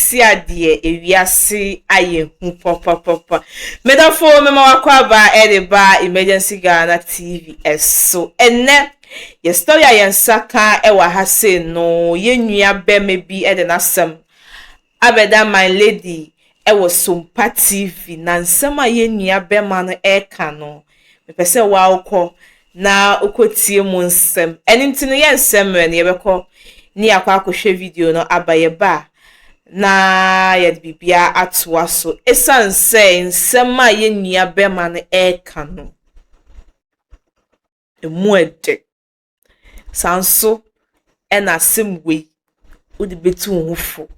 Sisi adeɛ ewiase ayɛ hu papapapa. Medafo mema wakɔ aba ɛde ba Emergency Ghana TV ɛso. Ɛnɛ yɛ story a yɛn nsa ka ɛwɔ ha sei no, yɛn nua bɛrima bi ɛde n'asɛm abɛda my lady ɛwɔ Sompa TV, na nsɛm a yɛn nua bɛrima no ɛreka no, mepɛ sɛ wawokɔ na wokɔtie mu nsɛm. Ɛno nti no, yɛn nsɛm mmerɛ no, yɛbɛkɔ ne yɛakɔ akɔhwɛ video no aba. Yɛba a, na yɛde biribiara atoa so, ɛsiane sɛ nsɛm a yɛn nua bɛrima no ɛreka no emu ɛdɛ saa nso, ɛna asɛm wei wode bɛtu wo ho fo.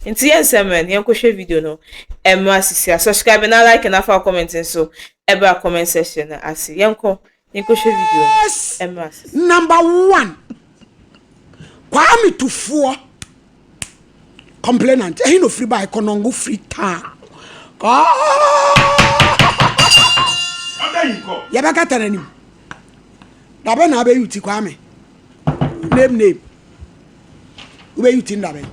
Nti yɛn nsɛm mmerɛ no, yɛnkɔhwɛ video no ɛmmra sisi a. Subscribe na like na fa comment nso ɛbra comment section no ase. Yɛnkɔ yɛnkɔhwɛ video no ɛmmra sisi. Number one, Kwame Tufoɔ complainant, ɛhin na ofiri ba Konongo free town. Yɛbɛkata n'anim dabɛ na abɛyi ti. Kwame, name name, wobɛyi ti ndabɛ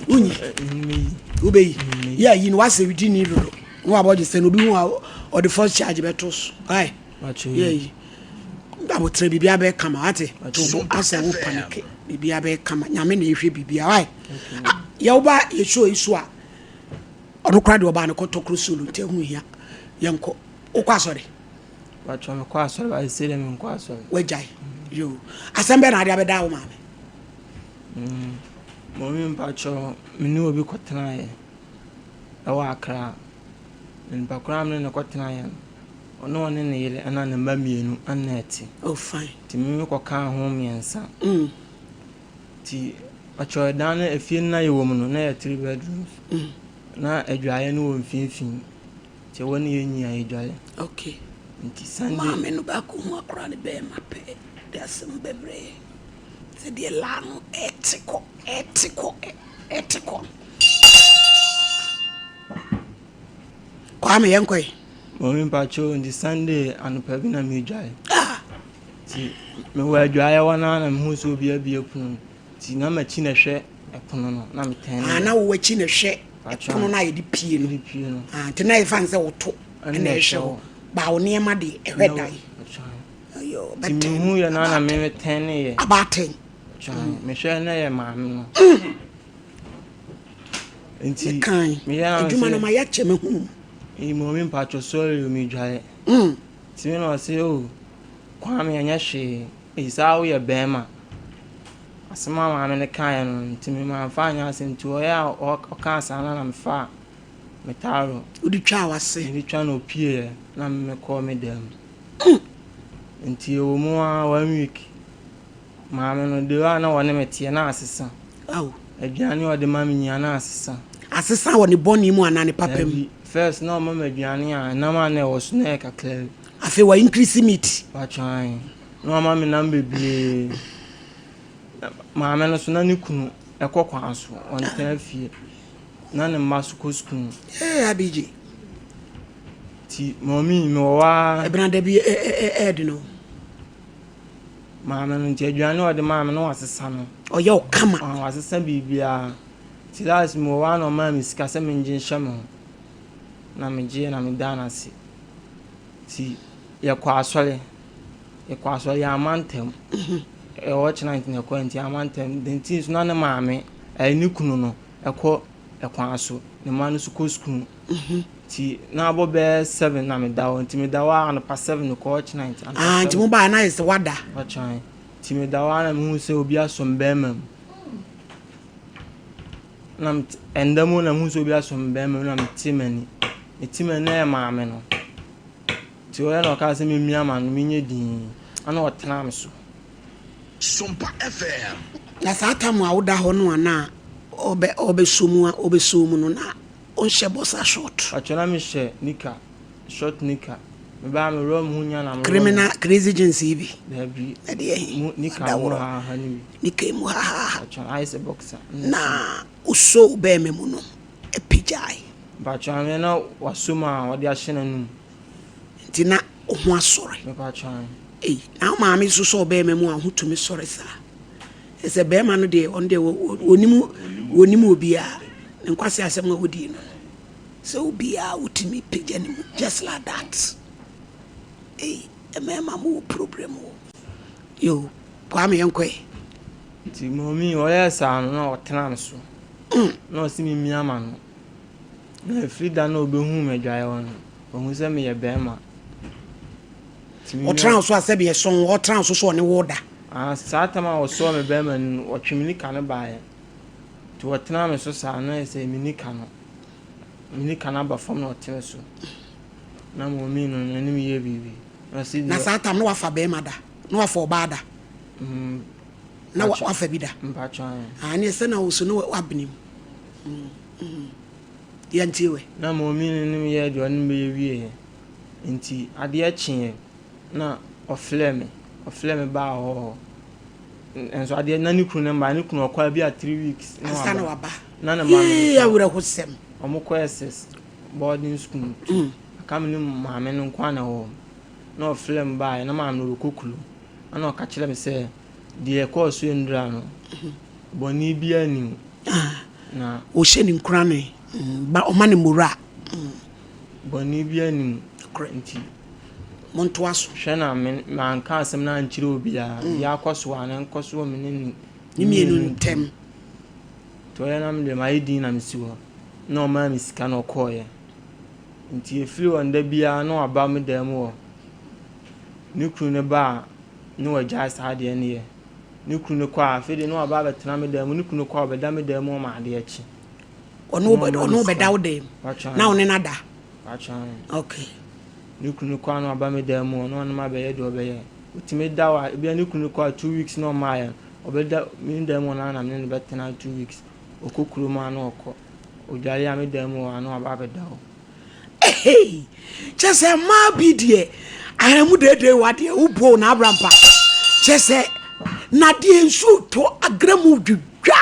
wonyi, wobɛyi yɛ ayi no wasɛ di ni dodo na wabɔ gye sɛ na obi hu a ɔde first charge bɛto so. Ayi yɛ ayi abotire, biribi abɛyɛ kama. Wate to bo asɛ wo panic, biribi abɛyɛ kama. Nyame na ehwɛ biribi ayi yɛwoba yɛ show yi so a, ɔno kora deɛ ɔbaa no kɔtɔ solo, nti ɛho hia. Yɛnkɔ, wokɔ asɔre? Bàtchɔ, mekɔ asɔre ba, sɛ dɛ menkɔ asɔre. Wagyae yo. Asɛm bɛɛ na ade abɛda wo maame? Mɔmi, mpakyɛ, me ne obi kɔtenaeɛ ɛwɔ Akra. Nipa koraa me ne no kɔtenaeɛ no, ɔne ɔne ne yere ɛna ne mma mmienu ɛna ɛte. Oh, fine. Nti me mekɔkaa ho mmiɛnsa. Nti ɔkyerɛ dan no, efie no na yɛwɔ mu no, na yɛ three bedrooms. Na adwaeɛ no wɔ mfimfini. Nti ɛwɔ ne yɛ nyinaa yɛdware. Nti Sunday Maame no baako ho akora ne bɛɛma pɛ de asɛm bebree sɛdeɛ laa no ɛte kɔ, ɛte kɔ, ɛte kɔ. Kwame, yɛnkɔ yi. Mɔmi, mpakyɛ, nti Sunday anɔpa bi na medware. Ah. Nti mewɔ adwaeɛ hɔ naa na mehu sɛ obi abue pono no. Nti na m'akyi na ɛhwɛ ɛpono no na metɛn. Ah, na wo akyi na ɛhwɛ ɛpono no a yɛde pie no? Yɛde pie no. Ah, nti na yɛfa no sɛ woto ɛna ɛhwɛ hɔ ba, wo nneɛma de ɛhwɛ dan. Ayo. Nti mehu yɛ no na me metɛn ne yɛ. Abaatɛn. Mehwɛ na yɛ maame no. Nti kan meyɛ na adwuma no ma yɛakyɛ me hu. Ee, mɔmi, mpakyɛ, sɔre o, medware. Nti me na ɔse, "O Kwame, ɛnyɛ hwee. Ee, saa woyɛ bɛrima." Asɛm a maame no kaeɛ no, nti me mamfa anyɛ asɛm. Nti ɔyɛ a ɔkaa saa no na mefaa me towel. Wode twaa w'ase? Mede twa na opieeɛ na mekɔɔ me dan mu. Nti ɛwɔ mu ara one week, maame no de a na wɔne me teɛ na asesa. Aw. Aduane a ɔde ma me nyinaa na asesa. Asesa wɔ ne bɔne mu anaa ne papa mu? Dabi, first na ɔma me aduane a nam a na ɛwɔ so na ɛyɛ kakra bi. Afei wa increase meat? Patwan na ɔma me nam bebree. Maame no so na ne kunu ɛkɔ kwan so, ɔntena fie, na ne mma so kɔ sukuu. Ee, Abigye. Nti mɔmi, mewɔ hɔ ara. Ɛbena da bi ɛɛde no. Maame no, nti aduane a ɔde maa me no, wasesa no. Ɔyɛ wo kama. Ah, wasesa biribiara. Nti last mewɔ hɔ ara na ɔmaa me sika sɛ mengye nhyɛ me ho, na megyeɛ na medaa no ase. Nti yɛkɔ asɔre, yɛkɔ asɔre, yɛama ntɛm. Ɛwɔ kyena nti na ɛkɔ, nti yɛama ntɛm de. Nti nso na ne maame ɛyɛ ne kunu no ɛkɔ ɛkwan so, ne mma no nso kɔ sukuu. Nti na abɔ bɛyɛ 7 na meda hɔ. Nti meda hɔ a, anɔpa 7 kɔ ɔkyena, nti anɔpa Ah, nti 7. mo baa na ayɛ sɛ wada? Ɔkyan. Nti meda hɔ a na mehu sɛ obi asɔ me bɛrima mu. Na ɛnda mu na mehu sɛ obi asɔ me bɛrima mu na mete m'ani. Mete m'ani na ɛyɛ maame no. Nti ɔyɛ na ɔkaa sɛ memmia m'ano, menyɛ dinn. Ɛna ɔtena me so. Sompa FM. Na saa tam a woda hɔ no a na ɔbɛ ɔbɛsɔ mu a ɔbɛsɔ mu no, na ɔnhyɛ boxer short? Ɔkyɛ na mehyɛ nika, short nika. Mebaa meworɔ me ho nya na meworɔ me Criminal crazy jeans yi bi? Daabi. Ɛdeɛ he? Mu nika mu adaworɔ haha no bi. Nika mu hahaha. Ɔkyɛ ayɛ sɛ boxer. Na wosɔ wo bɛrima mu no apagyae? Mpakyɛ, ame na wasɔ mu a ɔde ahyɛ n'anum. Nti na wo ho asɔre? Mepakyɛ. Ei, na wo maame nso sɔ wo bɛrima mu a, wo ho tumi sɔre saa? Sɛ bɛrima no deɛ ɔno deɛ wɔnim wɔnim obiara ne nkwasi asɛm a wɔdii no sɛ obiara wotumi pagya ne mu just like that. Ei, mmarima mo wɔ problem o. Yo, Kwame yɛnkɔ ɛ. Nti mɔmi ɔyɛɛ saa no na ɔtena me so na ɔse me mia m'ano. Na ɛfiri da no a ɔbɛhuu me adwaeɛ hɔ no, ɔhu sɛ meyɛ bɛrima. Ɔtena wo so a sɛbi ɛsɔn wo, ɔtena wo so sɛ ɔne wo da. Ah, saa tam a ɔsɔɔ me bɛrima no no, ɔtwe me nika no baeɛ. Nti ɔtenaa me so saa na ɛsɛ me nika no, me nika no aba fam na ɔte me so. Na mɔmi no, n'anim yɛ biribi. Na ɔse Na saa tam no wafa bɛrima da, na wafa ɔbaa da. Mm. Na wafa bi da. Mpakyɛ. Ah, ne ɛsɛ na wo so na wabene mu. Mm, mm. Yɛntie wɛ. Na mɔmi no ne me yɛɛ deɛ ɔne me bɛyɛ wieɛ. Nti adeɛ kyeeɛ na ɔfrɛɛ me, ɔfrɛɛ me baa hɔ hɔ. Nso adeɛ na ne kunu no mmaa, ne kunu ɔkɔ bi a 3 weeks na waba. Ansa na waba. Na ne mma no Yee, awerɛhosɛm. Wɔn kɔ SS boarding school nti aka me ne maame no nko ara na ɛwɔ hɔ. Na ɔfrɛɛ me baeɛ na maame no ɔrekɔ kurom. Ɛna ɔka kyerɛɛ me sɛ deɛ ɛkɔɔ so nnura no, bɔne biara nni mu. Na. Ɔhyɛ ne nkurane, ba ɔma no mmora. Bɔne biara nni mu. Nokorɛ. Nti. Montoa so. Hwɛ na me, manka asɛm no ankyerɛ obiara. Deɛ akɔ so a, na ɛnkɔ so wɔ me ne ne. Ne mmienu ntam. Nti ɔyɛ na me deɛ mayɛ din na mesi hɔ. Na ɔmaa me sika na ɔkɔeɛ. Nti ɛfiri hɔ no, da biara na waba me dan mu hɔ. Ne kunu no ba a, na wagyae saa adeɛ no yɛ. Ne kunu no kɔ a, afei deɛ na waba abɛtena me dan mu. Ne kunu kɔ a, ɔbɛda me dan mu ɔma adeɛ kye. Ɔno ɔno bɛda wo dan mu na ɔne no ada. Okay. Ne kunu kɔ a na waba me dan mu ɔno ɔne ma bɛyɛ deɛ ɔbɛyɛ. Ɔtumi da hɔ a, ebia ne kunu kɔ a 2 weeks na ɔmaeɛ no, ɔbɛda me dan mu hɔ no ara na me ne no bɛtena 2 weeks. Ɔkɔ kurom a na ɔkɔ. Ɔdware a me dan mu hɔ a na waba abɛda hɔ. Hey, kyɛ sɛ mmaa bi deɛ ahɛn deedee wa deɛ wobuo na abrampa kyɛ sɛ na deɛ nsuo tɔ agra mu dwidwa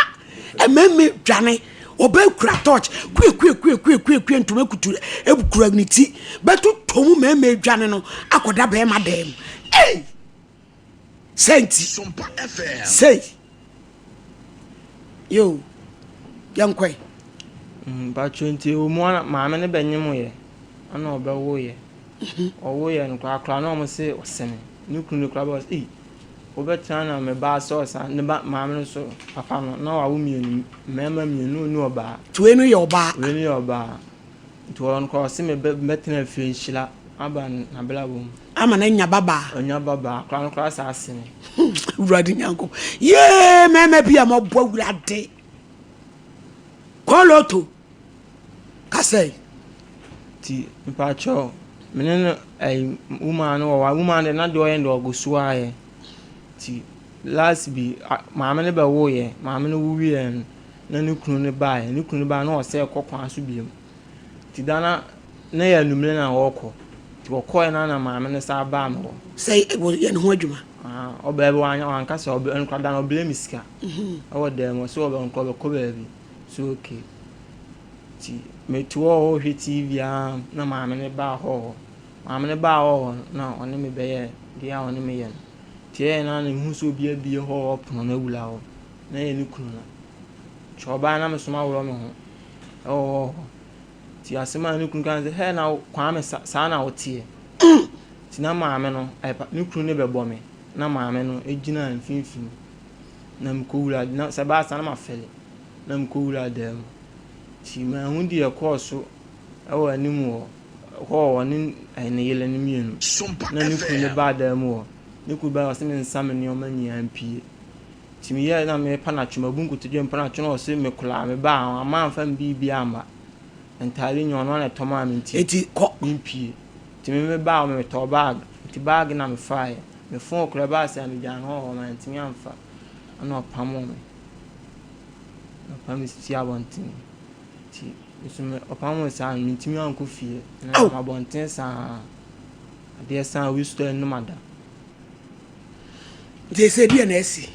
ɛmɛmɛ dwane ɔbɛ kura torch kue kue kue kue kue kue ntoma kutu ekura ne ti bɛto tɔ mu mɛmɛ dwane no akɔda bɛrima dan mu ei sɛnti sei yo yɛnkɔe. Mpakyɛ nti ɛwɔ mu a maame no bɛnyemoeɛ ɛna ɔbɛwoeɛ. Ɔwoeɛ no koraa koraa na wɔn se ɔsene. Ne kunu no koraa bɛwɔ sɛ ei wobɛtena na me ba asɛ ɔsa ne ba maame no so papa no na wawo mmienu mmarima mmienu ne ɔbaa. Nti wei no yɛ ɔbaa. Wei no yɛ ɔbaa. Nti ɔno koraa ɔse me bɛtena fie nhyira aba n'abrabɔ mu. Ama no anya babaa. Ɔnya babaa koraa no koraa saa asene. Awurade Nyankopɔn. Yee mmarima bi a mɔbɔ Awurade. Kɔlɔto kasa yi. Nti mpakyɛw me ne no ɛyi woman no wɔ hɔ a woman no deɛ na deɛ ɔyɛ no deɛ ɔgu so ara yɛ. Nti last bi maame no bɛwoeɛ maame no wo wieɛ no na ne kunu no baeɛ ne kunu no baeɛ na ɔsɛ kɔ kwan so bio. Nti da na na yɛ anummerɛ na ɔrekɔ nti ɔkɔeɛ no na maame no san baa me hɔ. Sɛ yɛ ne ho adwuma. Ɔbaa bi wanka sɛ ɔbɛ ɔno koraa da no ɔbrɛ me sika ɛwɔ dan mu ɔsɛ ɔbɛ ɔbɛkɔ baabi so okay. Nti mete hɔ ɔrehwɛ TV ara na maame no baa hɔ hɔ. Maame no baa hɔ hɔ no na ɔne me bɛyɛɛ deɛ a ɔne me yɛ no. Nti ɛyɛ na mehu sɛ obi abue hɔ hɔ pono no awura hɔ na ɛyɛ ne kunu no. Nti ɔbaa na me so maworɔ me ho ɛwɔ hɔ hɔ. Nti asɛm a ne kunu ka ne sɛ hɛ na Kwame saa na woteɛ. Nti na maame no ne kunu no bɛbɔ me na maame no gyina mfimfini na mekɔwura na sɛ ɛbaa saa na mafɛle na mekɔwura dan mu. Nti manhu deɛ ɛkɔɔ so wɔ anim hɔ hɔ ɔne ne yere no mmienu na ne kunu no baa dan mu hɔ. Ne kunu baa ɔse mensa me nneɛma nyinaa mpue. Nti meyɛɛ na merepa no atwe mabu nkotodwe mpa no atwe na ɔse mekoraa mebaa wamma amfa me biribiara amma. Ntaade nyinaa ɔno ara na ɛtɔ maa me nti Eti kɔ. mempue. Nti me mebaa hɔ metɔɔ bag nti bag na mefaeɛ. Me phone koraa ɛbaa sɛ megyaa no hɔ wɔ hɔ mantumi amfa ɛna ɔpamoo me. Ɔpam me sii abɔnten. Nti nso me ɔpam me saa no mentumi ankɔ fie. Na Ao! nam abɔnten saa. Adeɛ saa a wosutɔ ɛnom ada. Nti ɛsɛ deɛ na asi?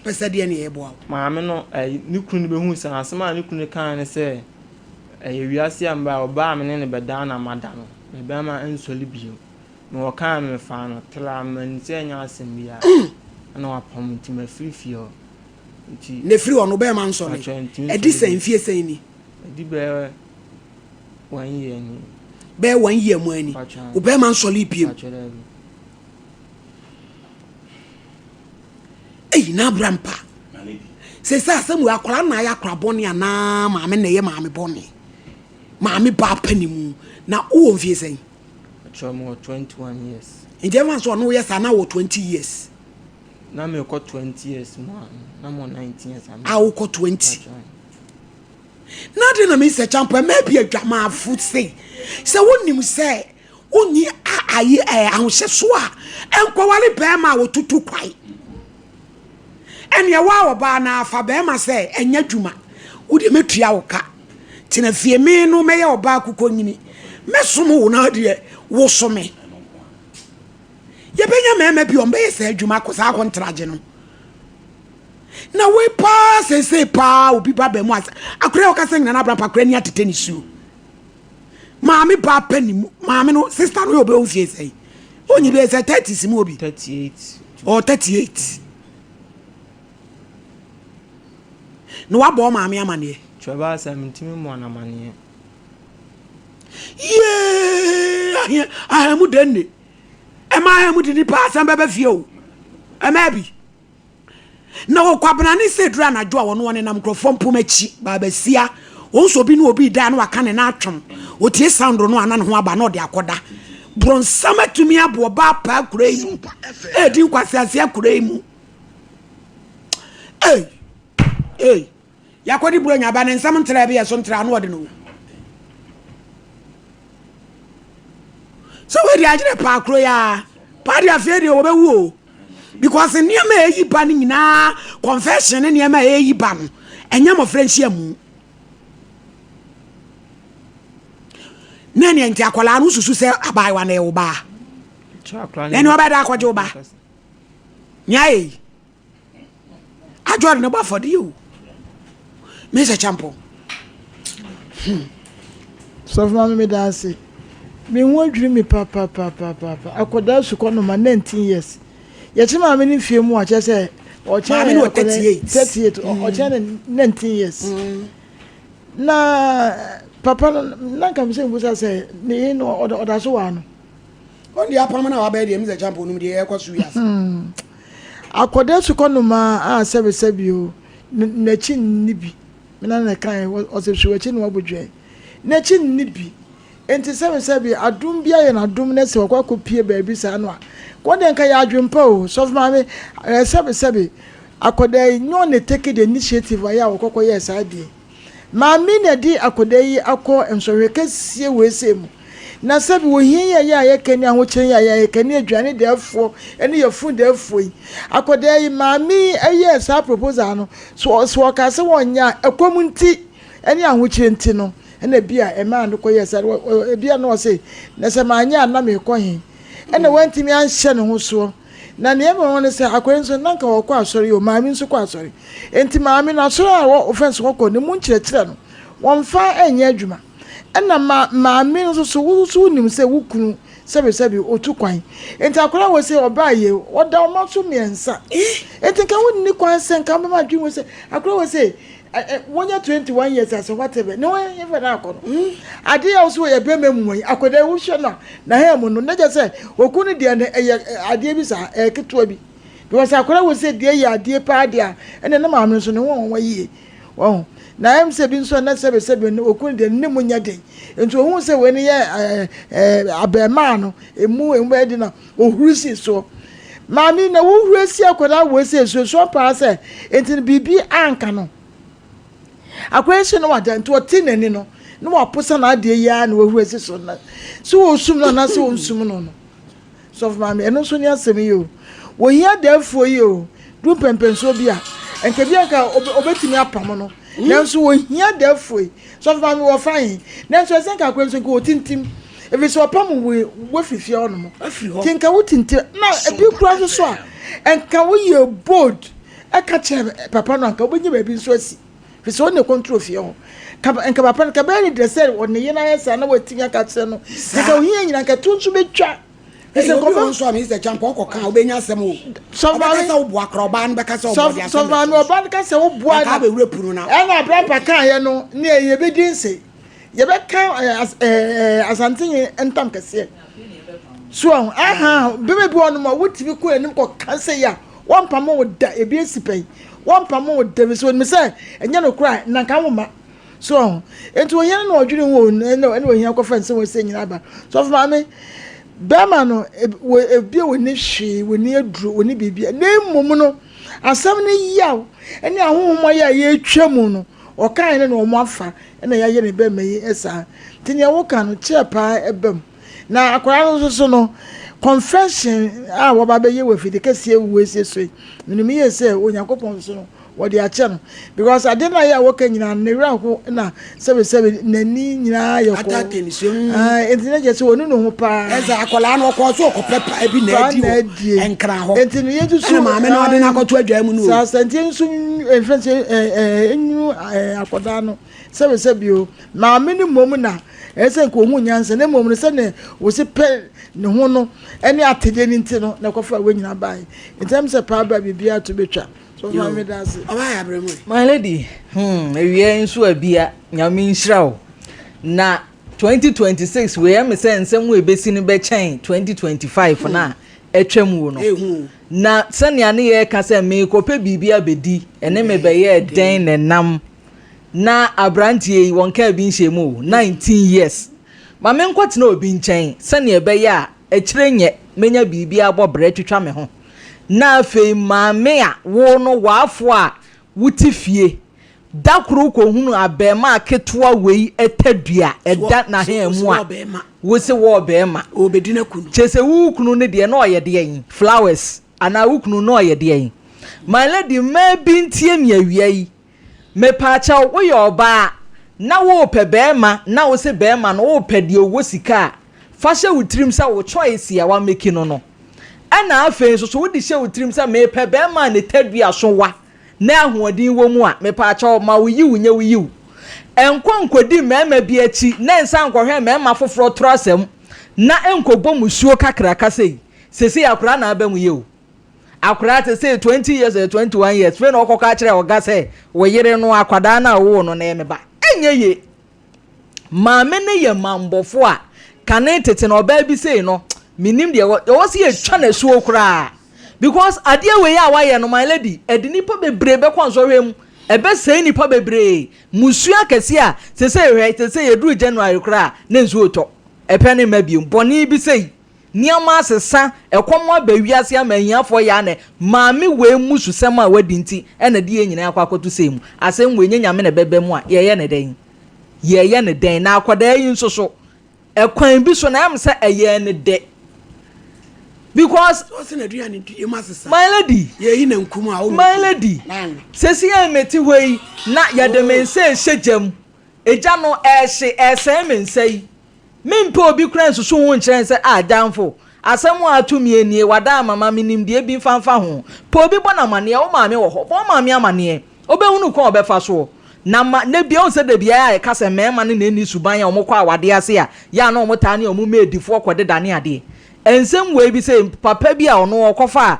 Pɛ sɛ deɛ na yɛboa wo? Maame no ɛyi ne kunu no bɛhu saa asɛm a ne kunu no kaeɛ ne sɛ ɛyɛ wiase a mbaeɛ ɔbaa a me ne no bɛdaa na mada no me bɛrima nsɔre bio. Na ɔkaa me mefaa no traa m'ani sɛ ɛnyɛ asɛm biara ɛna wapam nti mafiri fie hɔ. Nti. Na ɛfiri hɔ no bɛrima nsɔre. Ɛdi sɛn mfie sɛn ni? Ɛdi bɛyɛ one year ni. Bɛyɛ one year mu ani. Wo bɛrima nsɔre piem. Eyi na abira mpa. Sɛ sɛ asɛm wei akwadaa na ayɛ akwadaa bɔne anaa maame na ɛyɛ maame bɔne. Maame baa pɛ ne mu na wowɔ mfie sɛn? Atwerɛ mu wɔ 21 years. Nti ɛma nso ɔno woyɛ saa na wɔ 20 years. Na mekɔ 20 years mu a na mɔ 19 years. A wokɔ 20. Na ade na mesɛ kyampo ɛmɛ bi adwamaafo sei sɛ wonim sɛ wonni ayi ɛɛ ahohyɛso a ɛnkɔware bɛrima a wɔtutu kwae ɛneɛ waa ɔbaa na afa bɛrima sɛ ɛnyɛ adwuma wodeɛ mɛtua wo ka tena fie me no mɛyɛ ɔbaa kukɔnyini mɛsom wo na deɛ woso me yɛbɛnya mmarima bi ɔmbɛyɛ saa adwuma akɔ saa akɔntragye no na wei paa seesei paa obi ba bɛn mu asa akora a ɔkasa nyina no abrampa akora ni atete ne suo maame ba pɛ ne mu maame no sista no yɛ ɔbɛwɔ mfie sɛn ɔnyi bɛyɛ sɛ 30 si mu obi 38 ɔ 38 na wabɔ maame amaneɛ twɛba sɛ mentumi mmɔ no amaneɛ yee ahe ahamu denne ɛma ahamu de nipa asɛm bɛbɛ fie o ɛma bi Na wɔ Kwabena ne sɛ duru anadwo a wɔne wɔnenam nkurɔfoɔ mpoma akyi baabasia wɔn sɛ obi ne obi da na waka ne nan atwom otie sound no a na ne ho aba na ɔde akɔda bronsam atumi abo ɔbaa paa kura yi mu ɛredi nkwaseaseɛ kura yi mu ei ei Yɛakɔdi Buronya aba ne nsɛm ntra bi ɛso ntra ano ɔde no. Sɛ wei deɛ agyerɛ paa kuro yi a paa deɛ afei deɛ wɔbɛwu o because nneɛma a ɛyi ba no nyinaa confession ne nneɛma a ɛyi ba no ɛnyɛ mmɔfra nhyiamu na ɛneɛ nti akwadaa no susu sɛ abaayewa na ɛwo baa na ɛne ɔbɛda akɔgye wo ba nea ayɛ yi Adwo ne bɔ afɔdeɛ o. Mesa Champon. Hmm. Sɔfo maame meda ase. Me ho adwiri me papapapapa. Akwadaa sukɔ no ma 19 years. Yɛkye maame no fie mu a kyerɛ sɛ ɔkyɛn maame no wɔ 38. 38 ɔkyɛn ne 19 years. Mm. Na papa no na nka mesɛ mbusa sɛ ne yere no ɔda so wɔ ano. Ɔn deɛ apam no a wabɛyɛ deɛ Mr. Champo nom deɛ ɛkɔ so wiase. Hmm. Akɔda sukɔ nomaa a sɛbesɛbe o, n'akyi nni bi. Me nana na ɛkae, ɔsɛ hwɛ w'akyi na wabɔ dwan. N'akyi nni bi. Enti sɛbesɛbe adom bi ayɛ no adom na sɛ wakɔ akɔpie baabi saa no a, kɔ deɛ nka yɛ adwempa o. Sɔfo maame, sɛbesɛbe akɔda yi, nyɛ ɔna take the initiative ayɛ a wɔkɔkɔ yɛɛ saa adeɛ yi. Maame na ɛde akwadaa yi akɔ nsɔhwɛ kɛseɛ wei sei mu. Na sɛbi ohia yi a yɛ a yɛka ni, ahokyere yi a yɛ a yɛka ni, aduane dɛɛfoɔ ne yafunu dɛɛfoɔ yi. Akwadaa yi, maame yi yɛɛ saa proposal no, so ɔkaa sɛ wɔnyɛ a, ɛkɔm nti ne ahokyere nti no, ɛna bi a ɛmaa no kɔyɛɛ saa. Ebi a na ɔse, na sɛ manyɛ a na mekɔ he? Ɛna wantumi anhyɛ ne ho soɔ. Na nea ɛma wɔn ne sɛ, akwadaa yi nso, na anka ɔkɔ asɔre o, maame nso kɔ asɔre. Enti maame no, asɔre a wɔfrɛ no sɛ ɔkɔ no, emu nkyerɛkyerɛ no, wɔmfa nyɛ adwuma. Ɛna ma maame no nso so, wo nso wonim sɛ wo kunu sɛbesɛbe otu kwan. Enti akwadaa wɔ sɛ ɔbaa yie, ɔda ɔma so mmiɛnsa. Enti nka wonni kwan sɛ nka wobɛma adwene mu sɛ akwadaa wɔ sɛ wonya 21 years asɛ whatever ne ho yɛfɛ no akɔ no adeɛ a wo so wɔyɛ bɛrima mu yi akwadaa wohwɛ no a na ha mu no na kyɛ sɛ oku no deɛ no ɛyɛ adeɛ bi saa ɛyɛ ketewa bi because akwadaa wɔ sɛ deɛ yɛ adeɛ paa deɛ a ɛna ne maame nso ne ho wɔn yie wɔn na ɛm sɛ bi nso na sɛbe sɛbe oku no deɛ ne mu nyɛ den nti ohun sɛ wei no yɛ ɛɛ ɛɛ abɛɛmaa no emu emu bɛyɛ den na ohuru si soɔ Maame, na wohuru asi akwadaa wei sɛ esuasua paa sɛ nti no biribi anka no. Akwadaa yi so na wada nti ɔte n'ani no na waposa n'adeɛ yi ara na wahuru asi so na sɛ wɔsum no anaasɛ wɔnsum no no. Sɔfo maame, ɛno nso ne asɛm yi o. Wɔhia daafoɔ yi o, duru mpɛmpɛnsoɔ bi a, nka bi anka obetumi apam no. Nanso wɔhia daafoɔ yi. Sɔfo maame wɔ fa he? Nanso ɛsɛ nka akwadaa yi nso nka wɔtintim. Ɛfiri sɛ ɔpam wo wafiri fie hɔ nom. Nti nka wotintim na ebi kura nso so a nka woyɛ bold ɛka kyerɛ papa no anka wobɛnya baabi nso asi. Firi sɛ ɔne control fie hɔ. Nka papa no ka bɛyɛ ne dɛ sɛ ɔne yere ayɛ saa na watumi aka kyerɛ no. Nka ohia nyina nka to nso bɛtwa. Ɛsɛ obi wɔ nso a Mr. Champa ɔkɔ kan wobɛnya asɛm o. Ɔbɛka sɛ woboa koraa ɔbaa no bɛka sɛ ɔboa de asɛm bɛto so. Ɔbaa no ka sɛ woboa na abɛwura punu na. Ɛna Abrampa kan yɛ no ne yɛbɛdi nse. Yɛbɛka Asante ntam kɛseɛ. So aha bɛma bi wɔ nom a wotumi kɔ anim kɔ ka sɛ yɛ a wɔmpamo wo da ebi esi pɛn wɔmpamo wo da bi so onim sɛ ɛnyɛ no koraa na nka wo ma. So ɔho? Enti ohia no na ɔdwene ho o, ɛna ɛna ohia kɔfa nsɛm wɔ sɛ nyinaa ba. Sɔfo maame, bɛrima no, wɔ ebi a wɔni hwee, wɔni aduro, wɔni biribi, na mmom no, asɛm no yaw ɛne ahohom ayɛ a yɛretwa mu no, ɔkae no na wɔn afa ɛna yɛayɛ ne bɛrima yi saa. Nti nea woka no, kyerɛ paa ɛba mu. Na akwadaa no nso so no, confession a wɔba bɛyɛ wɔ afidi kɛseɛ wɔ esie so yi, menim yie sɛ Onyankopɔn nso so no, wɔde akyɛ no because ade no a yɛ a wɔka nyinaa no ne werɛ ho na sɛbesɛbe n'ani nyinaa yɛ kɔɔ nti na kyerɛ sɛ ɔnu ne ho paa. Ɛsɛ akwadaa no ɔkɔɔ so ɔkɔpɛ paa bi na adi wɔ nkran hɔ nti no yɛn nso ɛna maame no ɔde no akɔto adwa mu no o saa saa nti yɛn nso mfɛn sɛ ɛɛ ɛnyu akwadaa no sɛbesɛbe o maame no mmom na ɛsɛ sɛ nka ohun nyansa na mmom no sɛnea wɔsi pɛ ne ho no ɛne atedeɛ no nti no na ɛkɔfa wɔn nyinaa baeɛ nti ɛm sɛ paa ba biribiara to betwa. My lady, hmm, awia nso abia, nyame nhyira wo. Na 2026 wei ɛme sɛ nsɛm wo ebesi no bɛkyɛn 2025 na atwa mu no. Na sɛnea ne yɛka sɛ meekɔpɛ biribi abɛdi, ɛne me bɛyɛɛ dɛn na ɛnam. Na aberanteɛ yi wɔn kaa bi nhyɛ mu o, 19 years. Ma menkɔtena obi nkyɛn sɛnea ɛbɛyɛ a akyire nyɛ menya biribi abɔ brɛ twitwa me ho. Na afei maame a wo no w'afo a wote fie, da koro wokɔhunu abarimaa ketewa wei tadua ɛda n'ahan mu a, wo se wɔ ɔbarima. Kyerɛ sɛ wo kunu no deɛ na ɔyɛ deɛn? Flowers anaa wo kunu na ɔyɛ deɛn? My lady mmaa bi ntie me awia yi. Mepaakyɛw, woyɛ ɔbaa na worepɛ barima na wose barima no worepɛ deɛ ɔwɔ sika a, fa hyɛ wo tirim sɛ wo choice a woameki no no. Ɛna afei nso so wode hyɛ wo tirim sɛ mepɛ barima a ne tadua so wa na ahoɔden wɔ mu a, mepaakyɛw ma wo yiw nyɛ wo yiw. Nkɔ nkɔdi mmarima bi akyi na nsan nkɔhwɛ mmarima foforɔ toro asɛm na nkɔbɔ musuo kakraka sei. Seesei akwadaa na aba mu yi o. Akwadaa te sei 20 years or 21 years fei na ɔkɔka akyerɛ ɔga sɛ wo yere no akwadaa no a wowoo no no yɛ me ba. Ɛnyɛ yie. Maame no yɛ mammɔfo a kane tete no ɔbaa bi sei no menim deɛ ɛwɔ ɛwɔ sɛ yɛtwa no asuo koraa because adeɛ wei a wayɛ no my lady ɛde nipa bebree bɛkɔ nsɔhwɛ mu ɛbɛsɛe nipa bebree musuo akɛseɛ a sesei hwɛ sesei yɛduru January koraa na nsuo retɔ ɛpɛ ne mma biom bɔne bi sei Nneɛma asesa, ɛkɔm aba wiase ama ahiafoɔ yɛ anɛ, maame wei mmususɛm a wadi nti na ɛde yɛn nyinaa akɔ akɔto sei mu, asɛm wei nyɛ Nyame na ɛbɛba mu a, yɛyɛ no dɛn? Yɛyɛ no dɛn? Na akwadaa yi nso so, ɛkwan bi so na ɛyɛ me sɛ ɛyɛɛ no dɛ because my lady, my lady, sɛsi a mete hɔ yi na yɛde me nsa ɛhyɛ gya mu, egya no ɛhye ɛsɛe me nsa yi. Mempɛ obi koraa nsusu ho nkyerɛ no sɛ, 'Ah, Gyamfo, asɛm a ato me nie, wada ama ma me nimdeɛ bi mfa mfa ho. Pɛ obi bɔ no amanneɛ, wo maame wɔ hɔ, bɔ wo maame amanneɛ. Ɔbɛhunu kwan a ɔbɛfa soɔ. Na ma, na bia, wohu sɛ da biara a yɛka sɛ mmarima no na ɛnni suban a wɔkɔ awadeɛ ase a, yɛ a na wɔtaa ne wɔn maidfoɔ kɔdeda ne adeɛ. Nsɛm wei bi sei, papa bi a ɔno ɔkɔfaa,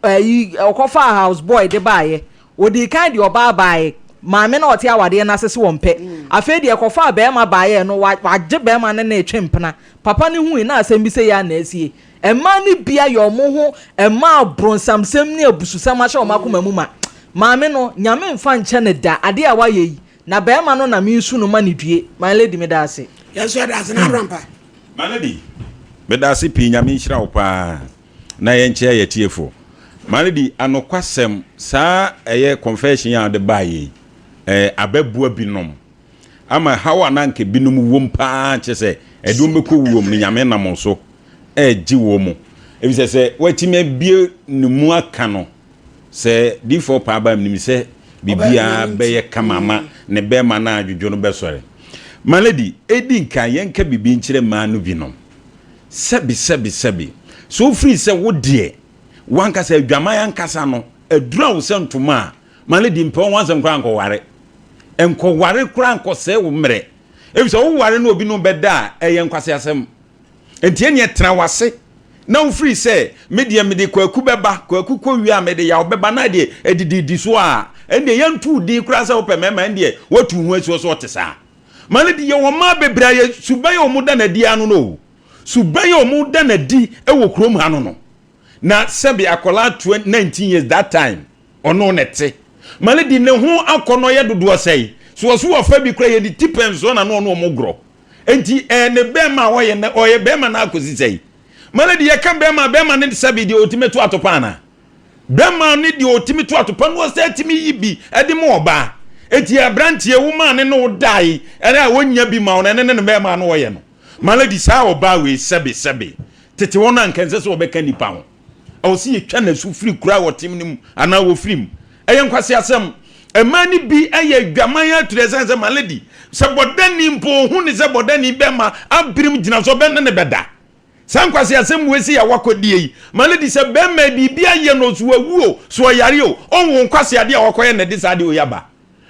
ayi, ɔkɔfaa house boy de baeɛ, Ɔdii kan de ɔbaa baeɛ, maame no a ɔte awadeɛ no ase se ɔmpɛ. Afei deɛ ɛkɔfaa barima baeɛ no, wagye barima no ne retwe mpena. Papa no hui na asɛm bi sei ara na asie. Mmaa no bi ayɛ wɔn ho mmaa abronsamsɛm ne abususɛm ahyɛ wɔn akoma mu ma. Maame no, Nyame mfa nkyɛ no da, adeɛ a wayɛ yi, na barima no na meresu no ma no due. My lady, meda ase. Yɛn nso yɛda ase, N'Abrampa. My lady, meda ase pii, Nyame nhyira wo paa. Na yɛnkyea yɛn atiefo. Malady, anokwasɛm, saa ɛyɛ confession yi a wode baeɛ yi, ɛɛ, abɛboa binom ama haw a na anka binom wom paa, kyerɛ sɛ ɛde wɔn bɛkɔ wuo mu no, Nyame nam wo so ɛregye wɔn mu. Efisɛ sɛ woatumi abue ne mu aka no, sɛ difoɔ paa ba menim sɛ biribiara bɛyɛ kama ama ne bɛrima no a adwodwo no bɛsɔre. Malady, ɛdi nkan yɛnka biribi nkyerɛ mmaa no binom. Sɛbi, sɛbi, sɛbi. Sɛ wofiri sɛ wo deɛ, w'ankasa, adwaman ankasa no, adura wo sɛ ntoma a, ma no di mpɛ wo ho asɛm koraa nkɔware. Nkɔware koraa nkɔsɛe wo mmerɛ. Efisɛ woware na obi ne wo bɛda a, ɛyɛ nkwaseasɛm. Enti ɛnneɛ tena w'ase. na wofiri sɛ me deɛ mede Kwaku bɛba, Kwaku kɔ wie a mede Yaw bɛba na deɛ ɛdididi so a, ɛndeɛ yɛnto wo din koraa sɛ wopɛ mmarima, ɛndeɛ woatu wo ho asi hɔ sɛ ɔte saa. Ma no di, yɛwɔ mmaa bebree a yɛ suban a wɔda no adi ara no no o, suban a wɔda no adi wɔ kurom ha no no. Na sɛbe akwadaa 20, 19 years that time, ɔno na ɛte. Ma no di, ne ho akɔnnɔ yɛ dodoɔ sɛe. So ɔso wɔfa bi koraa yɛde ti pɛn soɔ na na ɔne wɔn gorɔ. Enti ɛyɛ ne bɛrima a ɔyɛ na ɔyɛ bɛrima no akɔsi sɛe. Ma no di, yɛka bɛrima a, bɛrima ne sɛbe deɛ ɔtumi to atopa anaa? Bɛrima ne deɛ ɔtumi to atopa no ɔsɛ tumi yi bi de ma ɔbaa. Enti aberanteɛ wo maa ne ne wo dae ɛne a wɔnnya bi ma wo no ɛne ne ne bɛrima no ɔyɛ no. Ma lady saa ɔbaa wei sɛbe sɛbe tete hɔ no anka ɛnsɛ sɛ ɔbɛka nipa ho. Ɛwɔ sɛ yɛtwa n'asu firi kuro a wɔtem no mu anaa wɔfiri mu. Ɛyɛ nkwaseasɛm. Mmaa no bi yɛ adwaman atiri ɛsiane sɛ ma lady sɛ bɔdani mpo ɔhu ne sɛ bɔdani bɛrima abirim gyina so ɔbɛne ne bɛda. Saa nkwaseasɛm wei sei a wakɔdie yi, ma no di sɛ bɛrima yi biribi ayɛ no, so wawu o, so ɔyare o, ɔnwo nkwaseadeɛ a wakɔyɛ na ɛde saa adeɛ wei aba.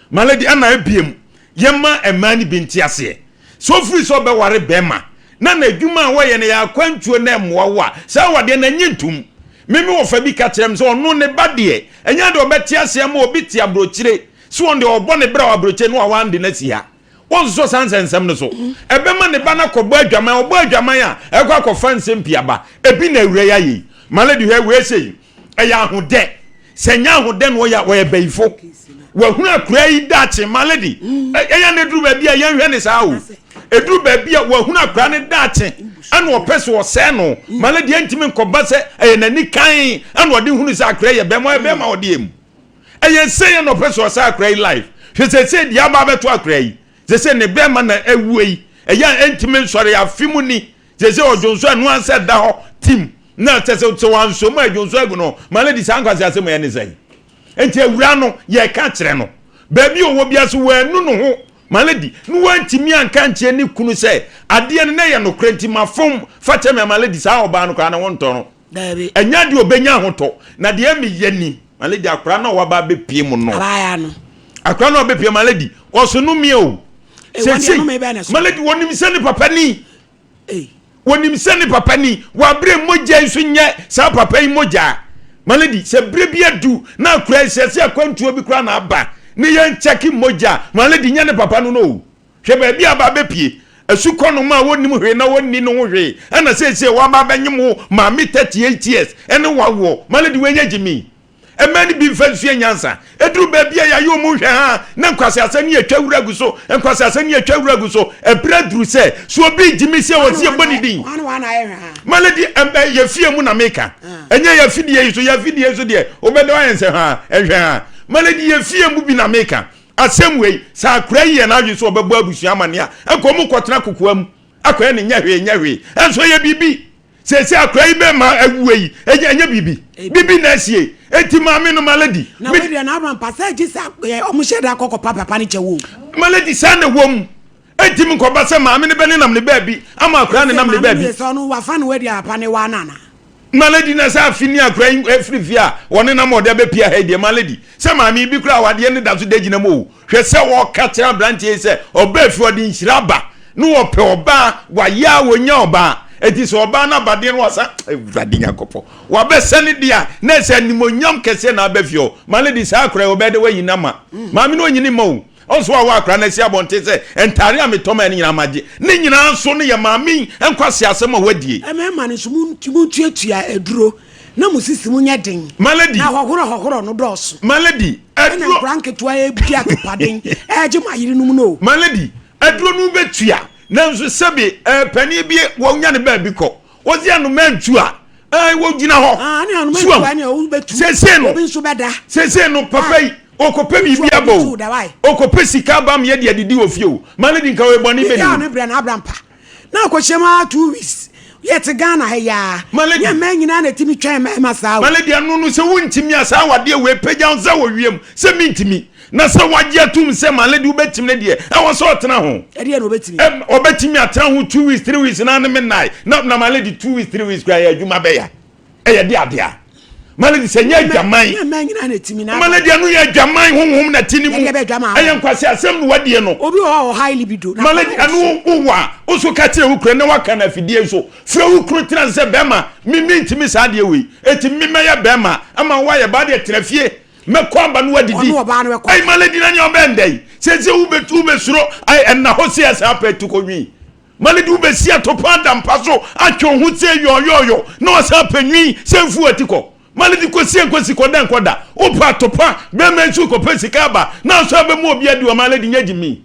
Ma no di, ɛna ebiem, yɛmma mmaa no bi nte aseɛ, sɛ ɔfiri sɛ ɔbɛware bɛrima na n'adwuma a wɔyɛ no yɛ akwantuo na ɛmmoa wo a, saa awadeɛ no ɛnyɛ ntom. Me me wɔfa bi ka kyerɛ me sɛ ɔno ne ba deɛ, ɛnyɛ adeɛ ɔbɛte aseɛ ama obi te aburokyire, sɛ ɔno deɛ ɔbɔ ne bra wɔ aburokyire na wawa de no asi ha. Wɔnsosɔ saa nsɛnsɛm no so. Ɛbɛma ne ba no akɔbɔ adwaman. Ɔbɔ adwaman a, ɛkɔ akɔfa nsɛm pii aba. Ebi na awura yi ayɛ yi. My lady, hwɛ wei sei. Ɛyɛ ahodɛ. Sɛ ɛnyɛ ahodɛ na ɔyɛ a, ɔyɛ bayifo. Wahunu akura yi daakye. My lady, ɛyɛ na eduru baabi a yɛnhwɛ ne saa o. Eduru baabi a wahunu akura ne daakye ɛna ɔpɛ sɛ ɔsɛe no. My lady, ɛntumi nkɔba sɛ ɛyɛ n'ani kan ɛna ɔde hunu sɛ akura yɛ bɛrima. Ɔyɛ bɛrima ɔde emu. Ɛyɛ sei na ɔpɛ sɛ ɔsɛ akora yi life. Hwɛ sɛsɛ deɛ aba abɛto akora yi. Sɛsɛ ne bɛrima na awuo yi. Ɛyɛ a ɛntumi nsɔre afe mu ni. Sɛsɛ ɔdwonso ɛno ara sɛ da hɔ tim. Na sɛ sɛ sɛ wansɔ mu a ɛdwonso agu no. Ma lady saa nkwasi asɛm yɛ ne sɛn. Nti awura no yɛka kyerɛ no. Baabi ɔwɔ bia so wɔanu ne ho. Ma lady no wantumi anka nkyerɛ ne kunu sɛ adeɛ no na ɛyɛ nokorɛ nti mafom fa kyɛ me. Ma lady saa ɔbaa no koraa ne ho ntɔ no. Daabi. Ɛnyɛ adeɛ ɔbɛnya ahotɔ. Na deɛ meyɛ ni, my lady, akora no a waba abɛpie mu no. Abaayewa no. Akora no a ɔbɛpie, my lady, ɔso no mia o. Eh, wɔn deɛ nnome bɛn na ɛso? My lady, wɔnim sɛ ne papa ni. Ei. Wɔnim sɛ ne papa ni. Wɔabrɛ mogya yi so nyɛ saa papa yi mogya. My lady, sɛ berɛ bi adu na akora yi sɛ sɛ akwantuo bi koraa na aba ne yɛn kyɛke mogya, my lady, nyɛ ne papa no no o. Hwɛ baabi a aba abɛpue. Asukɔnoma a wɔnnim hwee na wɔnni ne ho hwee ɛna seesei waba abɛnyem wo maame 38 years ɛne wawoɔ. My lady wei nyɛ gyimii. Mmaa no bi mfa nsua nyansa. Ɛduru baabi a yɛayɛ wɔn nhwɛ ha na nkwaseasɛm ne yɛtwa wura gu so, nkwaseasɛm ne yɛtwa wura gu so. Ɛberɛ aduru sɛ sɛ obi gyimi sɛ wɔsi yɛbɔ ne din. My lady ɛmbɛ yɛ fie mu na meka. Ɛnyɛ yɛ afidie yi so, yɛ afidie yi so deɛ wobɛda ayɛ nsɛ ha ɛnhwɛ ha. My lady yɛ fie mu bi na meka. Asɛm wei, sɛ akora yi yɛ n'adwene sɛ ɔbɛbɔ abusua amanneɛ a, anka wɔkɔtena kokoa mu akɔyɛ no nyɛ hwee nyɛ hwee. Ɛnso ɛyɛ biribi. Seesei akora yi bɛma awuo yi, ɛnyɛ ɛnyɛ biribi. Biribi na asie. Enti maame no, Malady. Na wei deɛ n'aba mpa sɛ gye sɛ wɔn hyɛ da kɔ kɔpa papa no kyɛw o. Malady, saa na ɛwɔ mu. Enti nkɔba sɛ maame no bɛnenam ne baabi ama akora no nenam ne baabi. Maame no yɛ sɛ ɔno wafa no adi a papa no wa no anaa? Malady na sɛ afe ni akora yi afiri fie a wɔnenam a ɔde abɛpia ha yi deɛ Malady sɛ maame yi bi koraa awadeɛ no da so da gyina mu o hwɛ sɛ wɔka kyerɛ aberanteɛ yi sɛ ɔbaa fie ɔde nhyira aba ne wɔpɛ ɔbaa wayɛ a wɔnya ɔbaa eti sɛ ɔbaa no abadeɛ no wasa awurade nyankopɔn wabɛsɛ ne deɛ a na ɛsɛ animonyam kɛseɛ na aba fie hɔ Malady saa akora yi ɔbɛyɛ dɛ wayi no ama maame no ɔnyini ma o Ɔnso a ɔwɔ akora no asi abɔnten sɛ, Ntaare a metɔ mae no nyinaa magye. Ne nyinaa nso no yɛ maame yi nkwaseasɛm a wadie. Mmarima no nso, montuatua aduro na mo sisi mu nyɛ den. Malady. Na hɔhorɔ hɔhorɔ no dɔɔso. Malady, aduro. Ɛna nkora nketewa redi atopaden regye mo ayerenom no o. Malady, aduro no wobɛtua, nanso sɛbe eh, panin bi wɔnya ne baabi kɔ. Wɔsi anoma ntu a, ɛɛ wɔgyina hɔ. Ah, ne anoma ntu a, ne wobɛtu. Sese no, obi nso bɛda. Sese no, papa yi, okɔpɛ biribi aba o. Okɔpɛ sika aba ma yɛde adidi wɔ fie o. Ma ne di nka ɔyɛ bɔne bɛ ne. Ne brɛ na abra mpa. Na akɔhyɛ mu ara 2 weeks. Yɛte Ghana ha yi ara. Nyɛ mmaa nyinaa na ɛtumi twɛn mmarima saa o. Malady ano no sɛ wontumi a saa awadeɛ wei pagya wo nsa wɔ wiem sɛ mentumi. Na sɛ wagye atum sɛ Malady wobɛtumi no deɛ ɛwɔ sɛ ɔtena ho. Ɛdeɛ na ɔbɛtumi. Ɔbɛtumi atena ho 2 weeks 3 weeks na ne me nnae na na Malady 2 weeks 3 weeks koraa yɛ adwuma bɛya. Ɛyɛ de adeɛ a. Malady sɛ nyɛ adwaman. Malady ɛno yɛ adwaman honhom na ti ne mu. Ɛyɛ nkwasi asɛm na wadie no. Obi wɔ hɔ high libido. Malady ɛno wowɔ a woso ka kyerɛ wo kura na waka no afidie so. Frɛ wo kunu tena sɛ bɛrima me mentumi saa adeɛ wei. Eti me mɛyɛ bɛrima ama woayɛ baa deɛ tena fie. Mɛkɔ aba no wadidi. Ɛyi malady na nea ɔbɛn dɛ yi. Sɛ sɛ wobɛsuro ɛnna hɔ sɛ ɛsɛ apɛ tukɔ Ma no de wo bɛsi atopaa da mpa so atwe wo ho sɛ yɔɔyɔɔyɔ na wasan apɛ nwi sɛ mfu w'ati kɔ. Ma no de kɔsi nkɔsi kɔda nkɔda. Wopɛ atopa, bɛrima nso rekɔpɛ sika aba na nso abɛma obi adi wɔ ma lady nyɛ gyimi.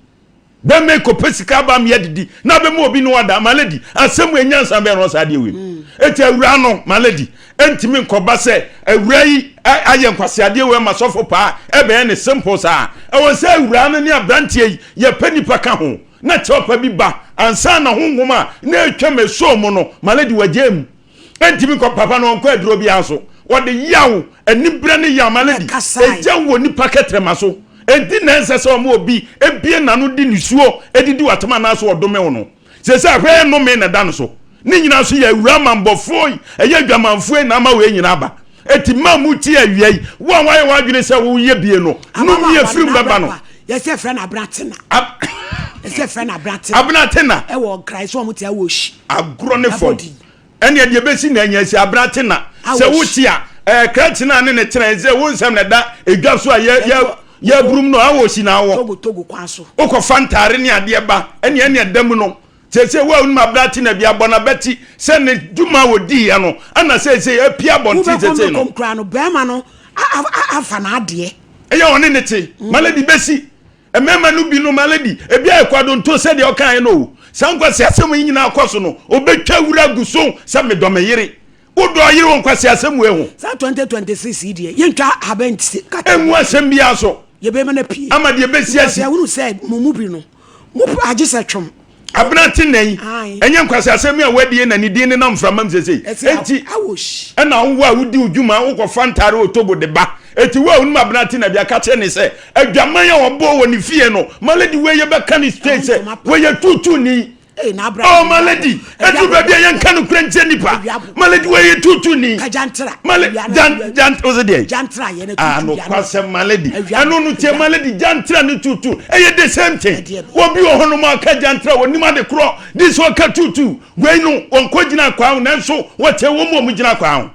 Bɛrima rekɔpɛ sika aba ama adidi na abɛma obi ne wada ma lady asɛm wei nyansa bɛn na ɔsaa adeɛ wei mu. Eti awuraa no ma lady ɛntumi nkɔba sɛ awuraa yi ayɛ nkwaseadeɛ wei ama sɔfo paa ɛbɛyɛ ne simple saa. Ɛwɔ sɛ awuraa no ne abranteɛ yi yɛpɛ nipa ka ho. Na kyɛwpa bi ba ansa na honhom a na atwam esoo mu no ma lady wagyaa mu. Entumi nkɔ papa no ɔnkɔ aduro biara so. Wɔde yaw, anibrɛ ne yaw ma lady egya wɔ nipa kɛtrɛma so. Enti na ɛnsɛ sɛ ɔma obi ebue n'ano de nisuo didi w'atam anaasɛ ɔdome wo no. Seesei ahwɛ yɛ nnome na ɛda no so. Ne nyinaa nso yɛ awuraa mammɔfoɔ yi, ɛyɛ adwamanfoɔ yi na ama wei nyinaa aba. Enti mma mo ti awia yi, wo a woayɛ w'adwene sɛ woyɛ bie no, nnome afiri mu bɛba no. Yɛsɛ frɛ no Abena Ab Yɛsɛ frɛ no Abena Tena. Abena Tena. Ɛwɔ Nkran sɛ wɔn te awɔ hyi. Agorɔ ne fam. Ɛnneɛ deɛ ɛbɛsi na anya asi Abena Tena. Sɛ wote a, ɛɛ Kra Tena ne ne tena sɛ wo nsɛm na ɛda edwa so a yɛ yɛ yɛaburum no awɔ hyi na awɔ. Togo Togo kwan so. Wokɔfa ntaare ne adeɛ ba ɛnneɛ ɛnneɛ ɛda mu no. Seesei wo a wonim aberante na bi abɔ n'abati sɛ ne dwuma a ɔdiiɛ no ana seesei apue abɔnten seesei no. Wobɛkɔ koraa no, barima no afa n'adeɛ. Ɛyɛ ɔne ne te. Mm. Malady bɛsi. Mmarima no bi no malady, ebi ayɛ kwadonto sɛdeɛ ɔkaeɛ no o. Saa nkwaseasɛm yi nyinaa kɔ so no, ɔbɛtwa wura gu so sɛ medɔ me yere. Wodɔ ɔyere wɔ nkwaseasɛm wei ho. Saa 2026 yi deɛ, yɛntwa ahaban nti kata. Ɛngu asɛm biara so. Yɛbɛma no apue. Ama deɛ ɛbɛsi asi. Because yɛhunu sɛ mo mu bi no, mo agye sɛ twom. Abena te nnɛ yi, ɛnyɛ nkwaseasɛm yi a wadie na ne din nenam mframa mu seesei. Enti, ɛna wo a wodi wo dwuma wokɔfa ntaare wɔ Togo de ba. Enti wo a wonim Abena te na bia ka kyerɛ ne sɛ, adwaman a ɔbɔɔ wɔ ne fie no, ma lady wei yɛbɛka ne straight sɛ, wɔyɛ tuutuuni. Oh, my lady, edu baabi a yɛnka no kura nkyerɛ nipa. My lady, wɔyɛ tuutu ni. My lady, jan jan o se deɛ. Ah, no kwasɛm, my lady. Ɛno no tie, my lady, jantra ne tuutu. Ɛyɛ the same thing. Obi wɔ hɔ nom aka jantra wɔ nim ade korɔ. Di sɛ ɔka tuutu. Wei no, wɔn kɔ gyina kwan ho, nanso wɔte wɔn mu a wɔn gyina kwan ho.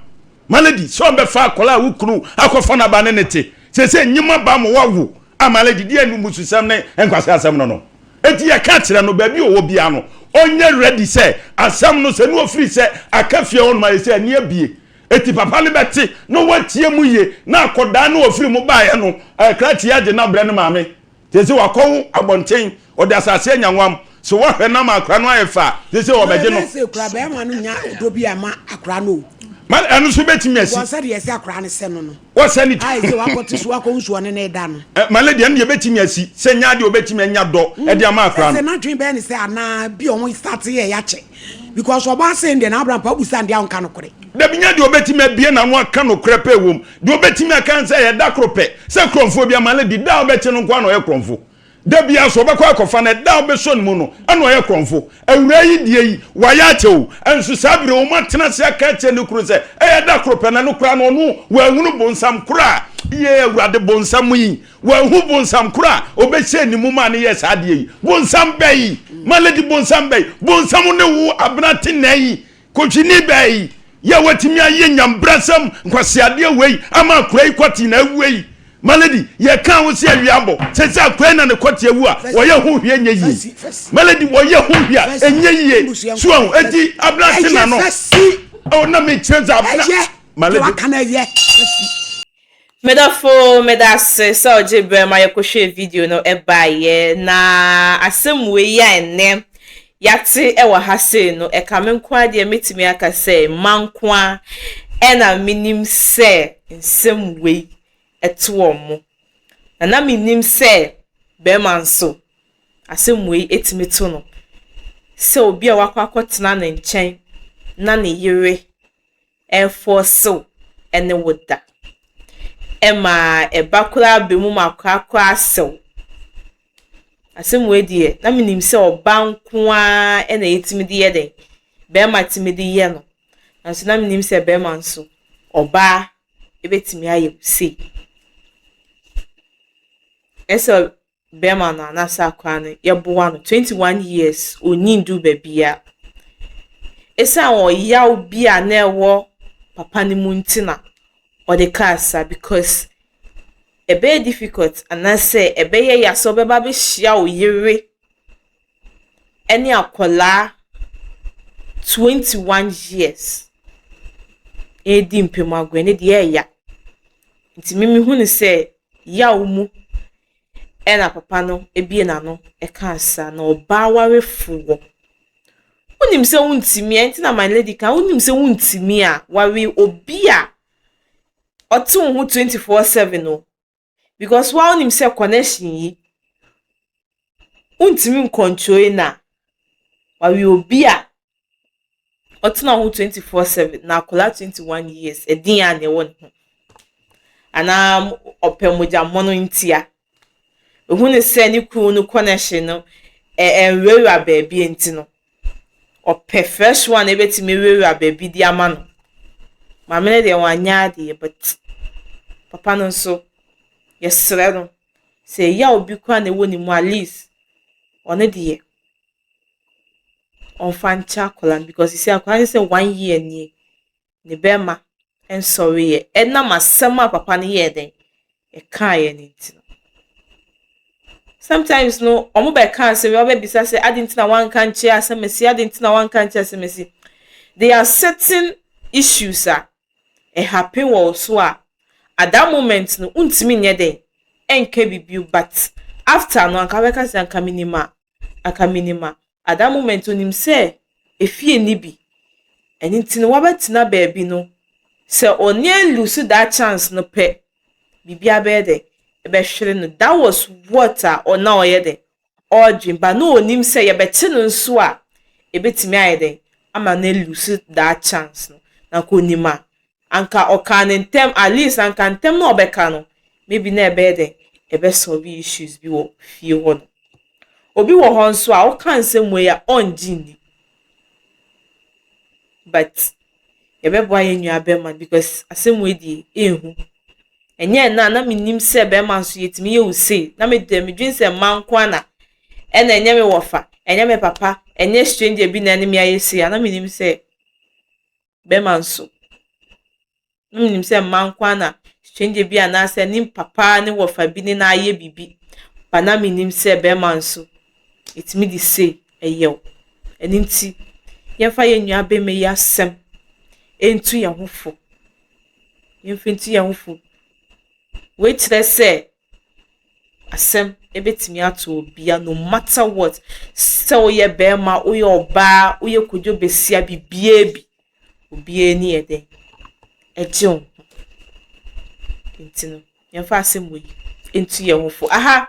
My lady, sɛ ɔbɛfa akwadaa a wo kunu akɔfa n'aba ne ne te. Sɛ sɛ nyima ba ma wawo. Ah, my lady, deɛ no mususɛm ne nkwasɛ asɛm no no. Enti yɛka kyerɛ no baabi a ɔwɔ biara no ɔnyɛ ready sɛ asɛm no sɛ ne ɔfiri sɛ aka fie hɔ nom ayɛ sɛ ani abie. Enti papa no bɛte na watie mu yie na akɔdaa no ɔfiri mu baeɛ no krakye agye no abrɛ ne maame. Seesei wakɔwo abɔnten, ɔde asase anya nwam. So wahwɛ no ama akora no ayɛ fɛ a, seesei ɔbɛgye no. Seesei koraa bɛrima no nya ɔdɔ bi ama akora no o. Ma ɛno nso bɛtumi asi. Because sɛdeɛ ɛsɛ akora no sɛ no no. Wɔsɛ ne ti. Ayɛ sɛ wakɔte so wakɔ nsuo ne ne da no. Ɛ ma lady ɛno deɛ ɛbɛtumi asi sɛ nyɛ adeɛ ɔbɛtumi anya dɔ ɛde ama akora no. Sɛ n'adwene bɛyɛ ne sɛ anaa bi a wɔn start yɛ yɛakyɛ because ɔbaa sɛn deɛ n'abra mpa wobusa no deɛ a ɔnka nokorɛ. Dabi nyɛ deɛ ɔbɛtumi abue n'ano aka nokorɛ pɛ wom deɛ ɔbɛtumi aka ne sɛ ɛyɛ da koro pɛ sɛ korɔmfoɔ bi ama lady da a ɔbɛkye no nko ara na ɔyɛ korɔmfo. Da biara nso ɔbɛkɔ akɔfa no, ɛda a ɔbɛsɔ ne mu no, ɛna ɔyɛ korɔmfo. Awuraa yi deɛ yi, wayɛ akyɛ o. Nso saa bere wɔn atena ase aka akyerɛ ne kunu sɛ, ɛyɛ da koro pɛ, na no koraa no, ɔno wanhunu bonsam koro a, yee Awurade, bonsam yi, wanhu bonsam koro a ɔbɛhyɛɛ ne mu maa no yɛɛ saa adeɛ yi. Bonsam bɛn yi? My lady, bonsam bɛn? Bonsam ne wo abena te nnɛ yi. Kotwini bɛn yi yɛ watumi ayɛ nyambrasɛm nkwaseadeɛ wei ama akora yi kɔte na awue yi? My lady, yɛka wo sɛ awia abɔ, sɛ sɛ akora yi na ne kɔte awu a, wɔyɛ ho hwee nyɛ yie. My lady, wɔyɛ ho hwee a, ɛnyɛ yie. So ahu, eti abena te na no. Oh, na mekyerɛ sɛ abena. My lady. Me dɔfo, meda ase sɛ ɔgye berɛ ma yɛkɔhwɛɛ video no baeɛ. Na asɛm wei yi a ɛnnɛ yɛate wɔ ha sei no, ɛka me nko ara deɛ mɛtumi aka sɛ mma nko ara ɛna menim sɛ nsɛm wei ɛto wɔn. Na na mennim sɛ bɛrima nso asɛm wei ɛtumi to no. Sɛ obi a wakɔ akɔtena ne nkyɛn na ne yere ɛnfɔɔse wo ne wo da. Ɛma ɛba koraa ba mu ma korakora asɛ wo. Asɛm wei deɛ, na menim sɛ ɔbaa nko ara na yɛtumi de yɛ dɛn? Barima tumi de yɛ no. Nanso na menim sɛ barima nso, ɔbaa. Ebetumi ayɛ wo sei. Ɛsɛ bɛrima no anaasɛ akwadaa no yɛboa no. 21 years, ɔnyi nduru baabiara. Ɛsiane ɔyaw bi a na ɛwɔ papa no mu nti na ɔde kaa saa because ɛbɛyɛ difficult anaasɛ ɛbɛyɛ ya sɛ ɔbɛba abɛhyia wo yere ne akwadaa 21 years redi mpam agorɔ ɛno deɛ ɛyɛ ya. Nti me mehu no sɛ yaw mu ɛna papa no ebie n'ano ɛkaa saa na ɔbaa warefoɔ. Wonim sɛ wontumi a, nti na my lady ka wonim sɛ wontumi a ware obi a ɔte wo ho 24/7 o because wa wonim sɛ connection yi wontumi ncontrol na ware obi a ɔtena ho 24/7 na akwadaa 21 years ɛdin a na ɛwɔ ne ho anaa ɔpɛ mogya ntia ehu ne sɛ ne kunu no connection no ɛnwurawura baabi nti no ɔpɛ fresh one ebetumi wurawura baabi de ama no. Maame no deɛ wanyɛ adeɛ, but papa no nso yɛsrɛ no sɛ ɛyɛ obi koraa na ɛwɔ ne mu, at least ɔno deɛ ɔmfa nkyɛ akwadaa no because sisi akwadaa no sɛ one year nie ne bɛrima nsɔreeɛ ɛnam asɛm a papa no yɛɛ dɛn ɛkaeɛ no nti no. Sometimes no ɔmo bɛka asɛm yi ɔbɛbisa sɛ adi nti na wanka nkyerɛ asɛm esi, adi nti na wanka nkyerɛ asɛm esi. There are certain issues a ɛhappen wɔ so a at that moment no ntumi nyɛ dɛn ɛnka bibi, but after no anka bɛka sɛ anka minim a anka minim a. At that moment onim sɛ efie ni bi ɛne nti no wabɛtena baabi no sɛ ɔne lose that chance no pɛ, biribi abɛyɛ dɛ ɛbɛhwere no. That was what a ɔna ɔyɛ dɛ ɔredwen ba na onim sɛ yɛbɛkye no nso a ebetumi ayɛ dɛ ama no lose that chance no. Na nka onim a anka ɔkaa ne ntɛm, at least anka ntɛm na ɔbɛka no maybe na ɛbɛyɛ dɛ ɛbɛsolve issues bi wɔ fie hɔ no. Obi wɔ hɔ nso a ɔka nsɛm wei a ɔngye nni, but yɛbɛboa yɛn nua bɛrima because asɛm wei deɛ ehu ɛnyɛ na na menim sɛ bɛrima nso yɛtumi yɛ wo sei na me deɛ medwen sɛ mmaa nko ana ɛna ɛnyɛ me wɔfa, ɛnyɛ me papa, ɛnyɛ stranger bi na ɛne me ayɛ sei a. Na menim sɛ bɛrima nso, na menim sɛ mmaa nko ana stranger bi anaasɛ ne papa ne wɔfa bi ne na ayɛ biribi ba, na menim sɛ bɛrima nso yɛtumi de sei ɛyɛ wo. Ɛno nti yɛmfa yɛn nua bɛrima yi asɛm ntu yɛn ho fo, yɛmfa ntu yɛn ho fo. Wei kyerɛ sɛ asɛm ebetumi ato obia no matter what, sɛ woyɛ bɛrima, woyɛ ɔbaa, woyɛ kodwo besia, bibie bi obiara ni yɛ dɛn ɛgye wo ho. Nti no yɛmfa asɛm wɔ yi ntu yɛn ho fo. Aha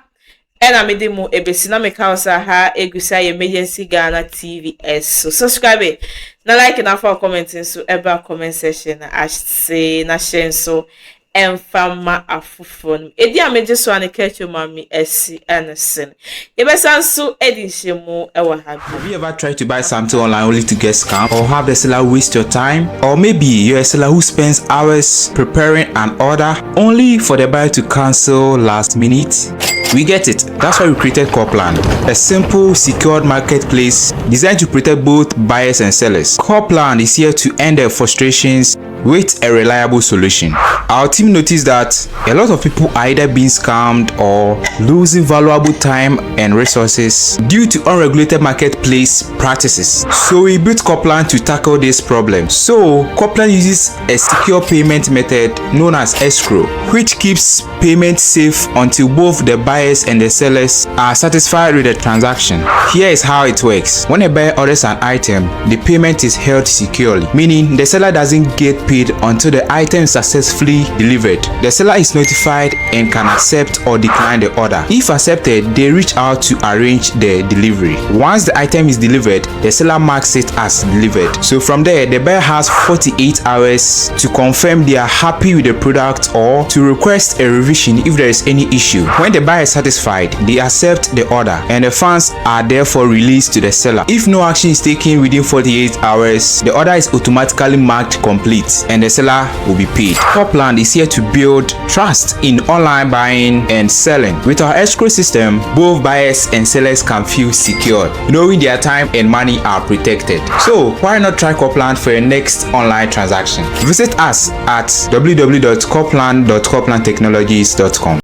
ɛna mede mu ebesi na meka wo sɛ ha egu sa yɛ Emergency Ghana TV ɛso. Subscribe na like na fa comment nso ɛba comment section na ase na hyɛ nso ɛmfa ma afoforɔ no. Edi a megye so a ne kɛkyɛ maame ɛsi ɛne sen yɛbɛsa nso ɛdi nhyɛmu ɛwɔ ha bi. Have you ever tried to buy something online only to get scammed or have the seller waste your time? Or maybe you're a seller who spends hours preparing an order only for the buyer to cancel last minute? We get it. That's why we created Coplan, a simple, secured marketplace designed to protect both buyers and sellers. Coplan is here to end their frustrations with a reliable solution. Our team noticed that a lot of people are either being scammed or losing valuable time and resources due to unregulated marketplace practices. So we built Coplan to tackle this problem. So Coplan uses a secure payment method known as escrow, which keeps payment safe until both the buyers and the sellers are satisfied with the transaction. Here is how it works. When a buyer orders an item, the payment is held securely, meaning the seller doesn't get paid until the item is successfully delivered. The seller is notified and can accept or decline the order. If accepted, they reach out to arrange the delivery. Once the item is delivered, the seller marks it as delivered. So from there, the buyer has 48 hours to confirm they are happy with the product or to request a revision if there is any issue. When the buyer is satisfied, they accept the order and the funds are therefore released to the seller. If no action is taken within 48 hours, the order is automatically marked complete. days and the seller will be paid. Copland is here to build trust in online buying and selling. With our escrow system, both buyers and sellers can feel secured, knowing their time and money are protected. So why not try Copland for your next online transaction? Visit us at www.copland.coplandtechnologies.com.